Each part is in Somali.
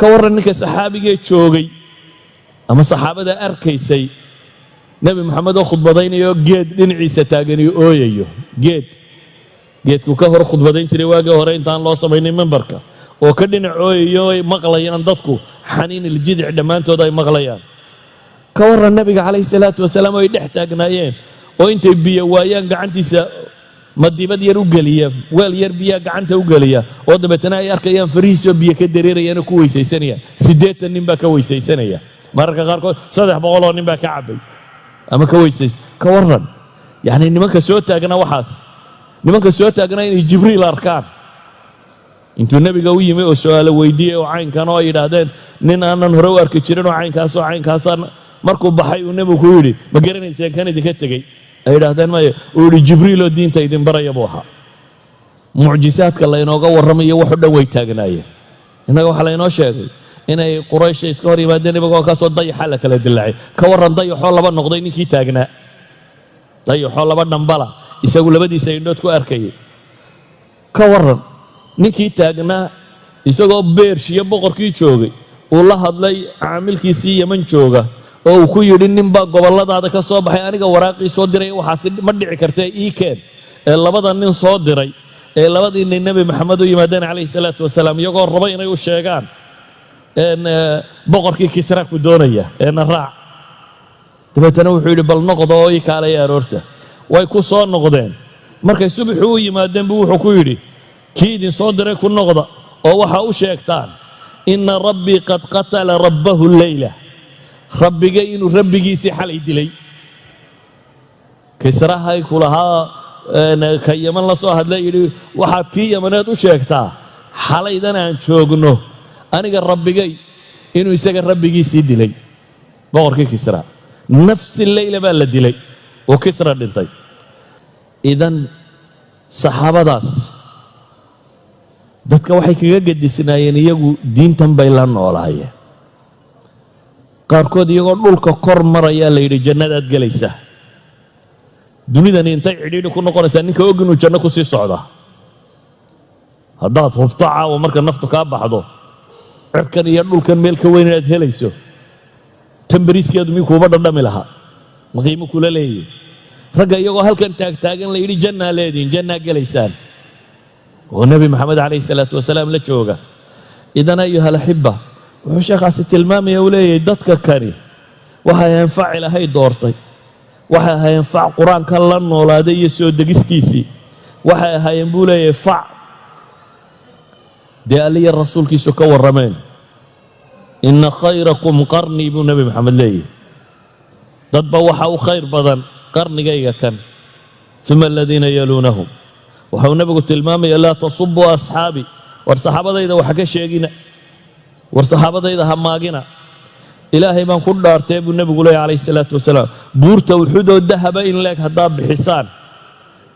Ka warran ninka saxaabigee joogay ama saxaabada arkaysay Nebi Maxamed oo khudbadaynayo, geed dhinaciisa taaganiyo ooyayo, geedku ka hor khudbadayn jiray waagii hore intaan loo samaynin mimbarka, oo ka dhinac ooyayo, ay maqlayaan dadku حنين الجذع dhammaantood ay maqlayaan? Ka warran Nebiga calayhi salaatu wasalaam oo ay dhex taagnaayeen, oo intay biyo waayaan gacantiisa madiibad yar u geliya, weel yar biyaa gacanta u geliya, oo dabeetana ay arkayaan farihiisoo biyo ka dareerayaan oo ku weysaysanaya? 80 nin baa ka weysaysanaya, mararka qaarkood 300 oo nin baa ka cabbay ama ka weysaysa. Ka warran yacni nimanka soo taagna waxaas, nimanka soo taagnaa inay Jibriil arkaan intuu Nebiga u yimi oo su-aalo weydiiyey, oo caynkan oo ay yidhaahdeen nin aanan hore u arki jirin oo caynkaas oo caynkaasa, markuu baxay uu Nebigu ku yidhi, "Ma garanayseen kan idinka tegey?" Ay yidhaahdeen, "Maya." Uu yidhi, "Jibriiloo diinta idin baraya buu ahaa." Mucjisaadka laynooga warramayo waxo dhan way taagnaayeen. Innaga waxaa laynoo sheegay inay Quraysha iska hor yimaadeen ibagoo kaasoo dayaxa la kala dilaacay. Ka warran dayaxoo laba noqday ninkii taagnaa, dayaxoo laba dhambala isagu labadiisa indhood ku arkayay? Ka warran ninkii taagnaa isagoo Beershiya boqorkii joogay uu la hadlay caamilkiisii Yeman jooga, oo uu ku yidhi, "Ninbaa gobolladaada ka soo baxay, aniga waraaqii soo diray, waxaasi ma dhici kartee ii keen," ee labada nin soo diray, ee labadii nin Nebi Maxamed u yimaadeen calayhi salaatu wasalaam iyagoo raba inay u sheegaan boqorkii Kisra ku doonaya eena raac? Dabeetana wuxuu yidhi, "Bal noqda oo ii kaalaya aroorta." Way ku soo noqdeen. Markay subaxii u yimaadeen buu wuxuu ku yidhi, "Kii idin soo diray ku noqda oo waxaa u sheegtaan إن ربي قد قتل ربه الليلة, rabbigay inuu rabbigiisii xalay dilay." Kisrahay ku lahaa ka Yeman la soo hadlay yidhi, "Waxaad kii Yamaneed u sheegtaa xalaydan aan joogno aniga rabbigay inuu isaga rabbigiisii dilay." Boqorkii Kisra نفس الليلة baa la dilay oo Kisra dhintay. Idan saxaabadaas dadka waxay kaga gedisnaayeen, iyagu diintan bay la noolaayeen. Qaarkood iyagoo dhulka kor marayaa la yidhi, "Jannadaad gelaysaa." Dunidani intay cidhiidhi ku noqonaysaa ninka og inuu janno ku sii socdaa? Haddaad hubto caawa marka naftu kaa baxdo cirkan iyo dhulkan meel ka weyn inaad helayso, tambariiskeedu mii kuuba dhadhami lahaa? Ma qiimo kula leeyihi? Ragga iyagoo halkan taagtaagan la yidhi, "Jannaa leedihin, jannaa gelaysaan," oo Nebi Maxamed calayhi salaatu wasalaam la jooga. إذن أيها الأحبة, wuxuu sheekhaasi tilmaamaya, uu leeyahay, dadka kani waxay ahayn fac Ilaahay doortay, waxay ahaayeen fac Qur-aanka la noolaaday iyo soo degistiisii, waxay ahaayeen, buu leeyahay, fac dee Alliya rasuulkiisu ka warrameen. "إن خيركم قرني," buu Nebi Maxamed leeyahay, dadba waxa u khayr badan qarnigayga kan, ثم الذين يلونهم. Waxau nebigu tilmaamaya, "لا تسبوا أصحابي," war saxaabadayda waxa ka sheegina, war saxaabadayda ha maagina. "Ilaahay baan ku dhaartee," buu nebigu leeyahy calayhi salaatu wasalaam, "buurta Uxudoo dahaba in leeg haddaa bixisaan,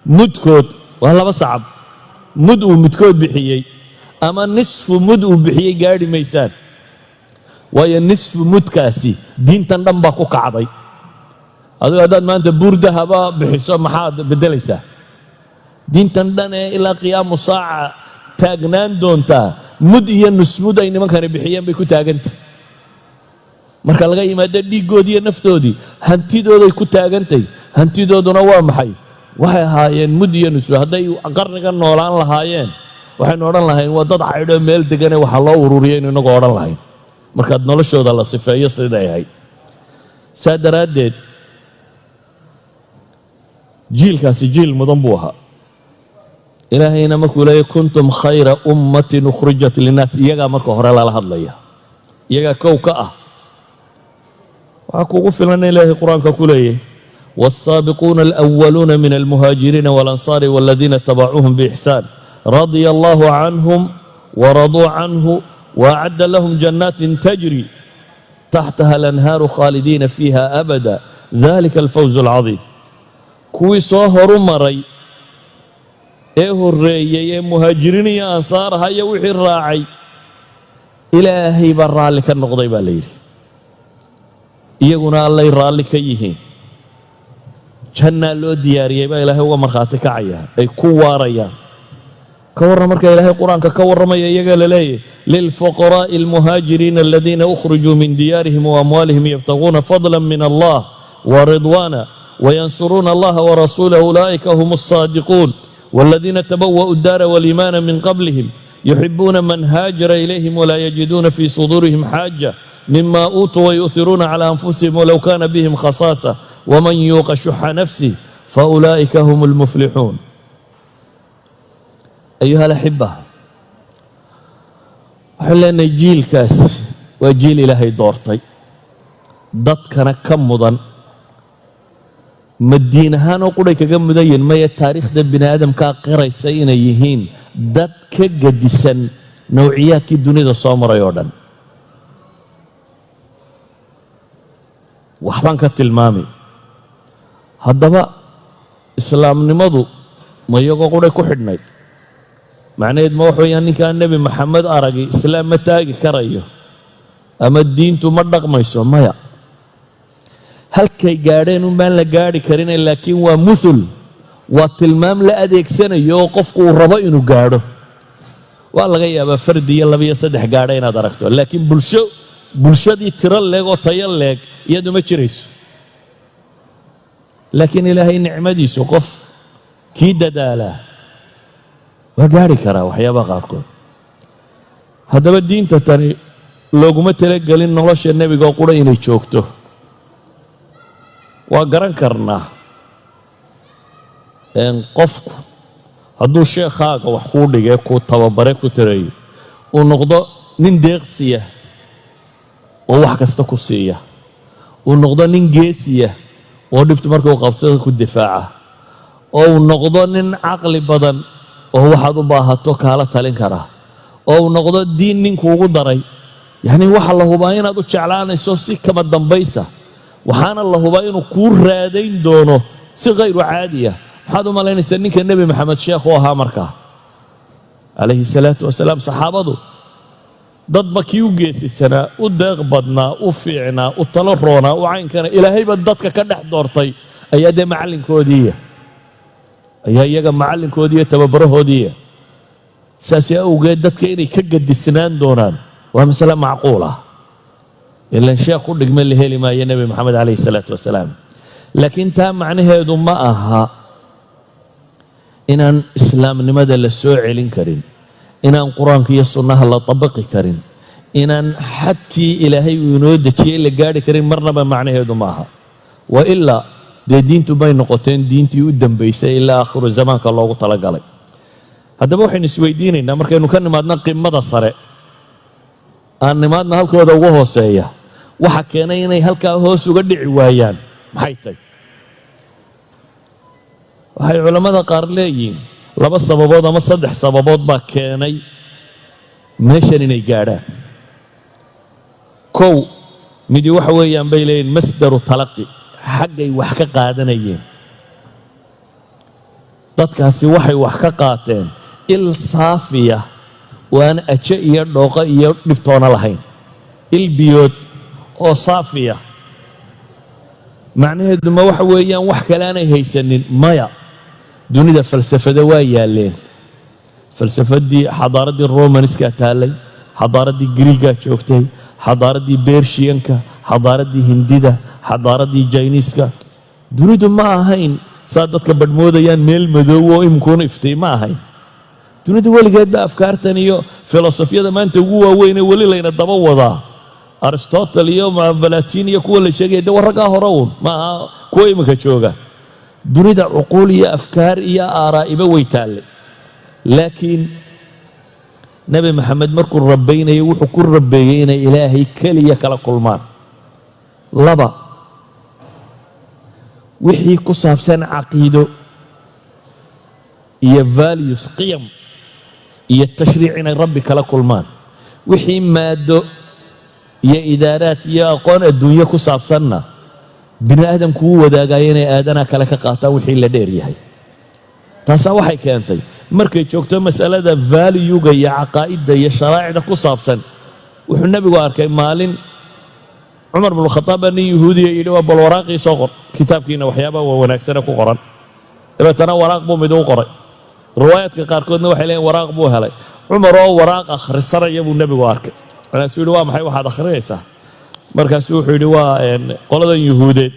mudkood waa laba sacab, mud uu midkood bixiyey ama nisfu mud uu bixiyey gaadhi maysaan." Waayo, nisfu mudkaasi diintan dhan baa ku kacday. Adigu haddaad maanta buur dahaba bixiso, maxaad beddelaysaa? Diintan dhan ee ilaa qiyaamu saaca taagnaan doontaa, mud iyo nusmud ay nimankani bixiyeen bay ku taagantay. Marka laga yimaado dhiiggoodii iyo naftoodii, hantidooday ku taagantay. Hantidooduna waa maxay? Waxay ahaayeen mud iyo nusmud. Hadday qarniga noolaan lahaayeen, waxaynu odhan lahayn waa dad caydhoo meel degane waxaa loo ururiyay inu inagoo odhan lahayn markaad noloshooda la sifeeyo siday ahayd. Saa daraaddeed jiilkaasi jiil mudan buu ahaa. Ilaahayna markuu leeyahy, "كنتم خير أمة أخرجت للناس," iyagaa marka hore lala hadlaya, iyagaa kow ka ah. Waxaa kugu filan in Ilaahay Qur-aanka ku leeyahy, "والسابقون الأولون من المهاجرين والأنصار والذين اتبعوهم بإحسان رضي الله عنهم ورضوا عنه وأعد لهم جنات تجري تحتها الأنهار خالدين فيها أبدا ذلك الفوز العظيم." Kuwii soo horu maray ee horreeyey ee muhaajiriin iyo ansaar aha iyo wixii raacay, Ilaahay baa raalli ka noqday baa la yidhi, iyaguna Allay raalli ka yihiin, jannaa loo diyaariyey baa Ilaahay uga markhaati kacaya ay ku waarayaan. Ka warran marka Ilaahay Qur-aanka ka warramaya iyaga la leeyahy: للفقراء المهاجرين الذين أخرجوا من ديارهم وأموالهم يبتغون فضلا من الله ورضوانا وينصرون الله ورسوله أولئك هم الصادقون والذين تبوأوا الدار والإيمان من قبلهم يحبون من هاجر إليهم ولا يجدون في صدورهم حاجة مما أوتوا ويؤثرون على أنفسهم ولو كان بهم خصاصة ومن يوق شح نفسه فأولئك هم المفلحون. أيها الأحبة، waxaan leenahay jiilkaas waa jiil Ilaahay doortay, dadkana ka mudan. Ma diin ahaanoo quray kaga mudan yihin? Maya, taariikhda bini aadamkaa qiraysa inay yihiin dad ka gedisan nawciyaadkii dunida soo maray oo dhan. Waxbaan ka tilmaamay. Haddaba islaamnimadu ma iyagoo quray ku xidhnayd? Macnaheed ma wax weeyaan ninkaan Nebi Maxamed aragi islaam ma taagi karayo ama diintu ma dhaqmayso? Maya, halkay gaadheen un baan la gaadhi karine, laakiin waa muthul, waa tilmaam la adeegsanayo oo qofku uu rabo inuu gaadho. Waa laga yaabaa fardi iyo laba iyo saddex gaadha inaad aragto, laakiin bulsho, bulshadii tiro leeg oo tayo leeg iyadu ma jirayso. Laakiin Ilaahay nicmadiisu, qof kii dadaalaa waa gaari karaa waxyaabaha qaarkood. Haddaba diinta tani looguma talagelin nolosha nebiga oo qura inay joogto. Waa garan karnaa, qofku hadduu sheekhaaga wax kuu dhigee, kuu tababare, ku tareeyo, uu noqdo nin deeqsiya oo wax kasta ku siiya, uu noqdo nin geesiya oo dhibtu markuu qabsado ku difaaca, oo uu noqdo nin caqli badan oo waxaad u baahato kaala talin karaa, oo uu noqdo diin ninkuugu daray, yacni waxa la hubaa inaad u jeclaanayso si kama dambaysa, waxaana la hubaa inuu kuu raadayn doono si khayru caadiya. Maxaad u malaynaysaa ninka Nebi Maxamed sheekh u ahaa markaa, calayhi salaatu wasalaam? Saxaabadu dadba kii u geesisanaa, u deeq badnaa, u fiicnaa, u talo roonaa, u caynkana Ilaahayba dadka ka dhex doortay ayaa dee macallinkoodiiya, ayaa iyaga macallinkoodiiyo tababarahoodiiya. Saasi awgeed dadka inay ka gadisnaan doonaan waa masale macquul ah, ilan sheekh u dhigma la heli maayo Nebi Maxamed calayhi salaatu wasalaam. Laakiin taa macnaheedu ma aha inaan islaamnimada la soo celin karin, inaan Qur-aanka iyo sunnaha la tabaqi karin, inaan xadkii Ilaahay uu inoo dejiyey la gaari karin. Marnaba macnaheedu ma aha. Wa ilaa dee diintu may noqoteen diintii u dambaysay ilaa aakhiru zamaanka loogu talagalay. Haddaba waxaynu isweydiinaynaa, markaynu ka nimaadna qimada sare, aan nimaadna halkooda ugu hooseeya, waxa keenay inay halkaa hoos uga dhici waayaan maxay tahy? Waxay culammada qaar leeyihiin laba sababood ama saddex sababood baa keenay meeshan inay gaadhaan. Kow, midi waxa weeyaan bay leeyihin مصدر التلقي, xaggay wax ka qaadanayeen. Dadkaasi waxay wax ka qaateen il saafiya oo aan aje iyo dhooqo iyo dhibtoona lahayn, il biyood oo saafiya. Macnaheedu ma waxa weeyaan wax kale aanay haysanin? Maya, dunida falsafada waa yaalleen. Falsafadii xadaaraddii Romaniskaa taallay, xadaaraddii Griigaa joogtay, xadaaraddii Bershiyanka, xadaaraddii Hindida, xadaaraddii Jayniiska. Dunidu ma ahayn saa dadka badhmoodayaan meel madoow oo imkuuna iftay ma ahayn. Dunidu weligeedba afkaartan iyo filosofiyada maanta ugu waaweynee weli layna daba wadaa, Aristotle iyo Balatin iyo kuwa la sheegaya, de warraggaa hore uun ma aha kuwa iminka jooga. Dunida cuquul iyo afkaar iyo aaraa'iba way taalle, laakiin Nebi Maxamed markuu rabaynayay wuxuu ku rabeeyey inay Ilaahay keliya kala kulmaan. Laba, wixii ku saabsan caqiido iyo values, qiyam iyo tashriic, inay Rabbi kala kulmaan. Wixii maado iyo idaaraad iyo aqoon adduunye ku saabsanna bini aadamku u wadaagayo inay aadanaha kale ka qaataan wixii la dheer yahay. Taasaa waxay keentay markay joogto masalada valuega iyo caqaa'idda iyo sharaa'icda ku saabsan, wuxuu nebigu arkay maalin Cumar bnu Khataab baa nin Yahuudiya yidhi: "Waa bal waraaqii soo qor, kitaabkiina waxyaabaha waa wanaagsane ku qoran." Dabeetana waraaq buu mid u qoray. Riwaayaadka qaarkoodna waxay leeyiin waraaq buu helay. Cumar oo waraaq akhrisanaya buu nebigu arkay. Markaasuu yidhi: "Waa maxay waxaad akhrinaysaa?" Markaasuu wuxuu yidhi: "Waa qoladan Yuhuudeed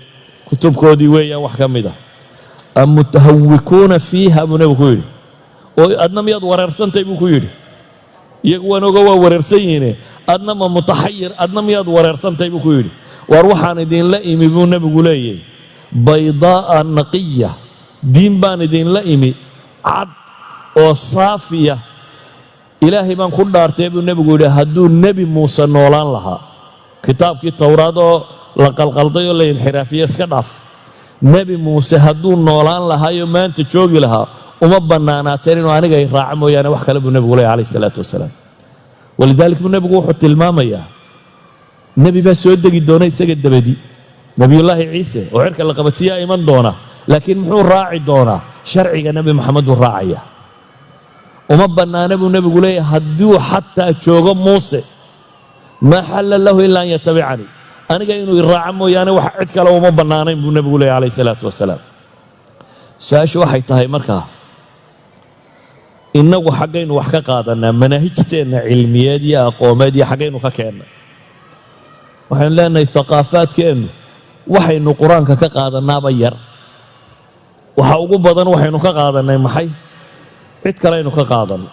kutubkoodii weeyaan wax ka mid a." "أمتهوكون فيها?" buu nebigu ku yidhi. "Oo adna miyaad wareersantay?" buu ku yidhi. Iyagu waan oga waa wareersan yihiine, adna ma mutaxayir, adna miyaad wareersantay? buu ku yidhi. "Waar waxaan idinla imi," buu nebigu leeyay, "بيضاء نقية, diin baan idinla imi cad oo saafiya. Ilaahay baan ku dhaartay," buu nebigu yidhi, "hadduu Nebi Muuse noolaan lahaa, kitaabkii Towraad oo la qalqalday oo la inxiraafiye iska dhaaf, Nebi Muuse hadduu noolaan lahaayoo maanta joogi lahaa, uma bannaanaateen inuu aniga i raaco mooyaane wax kale," buu nebigu leeyay, عليه الصلاة والسلام. ولذلك buu nebigu wuxuu tilmaamayaa nebi baa soo degi doona isaga dabadi, Nebiyullaahi Ciise oo cirka la qabadsiiyaa iman doona, laakiin muxuu raaci doonaa? Sharciga Nebi Maxamed buu raacaya. Uma bannaana, buu nebigu leeyahy, hadduu xataa joogo Muuse, ما حل له إلا أن يتبعني, aniga inuu i raaco mooyaane wax cid kale uma bannaanayn, buu nebigu leeyahy, عليه الصلاة والسلام. Su-aashu waxay tahay markaa, innagu xaggaynu wax ka qaadanaa? Manaahijteenna cilmiyeed iyo aqoomeed iyo xaggaynu ka keennay? Waxaynu leenahay thaqaafaadkeennu waxaynu Qur-aanka ka qaadanaaba yar. Waxa ugu badan waxaynu ka qaadannay maxay? Cid kaleaynu ka qaadanay.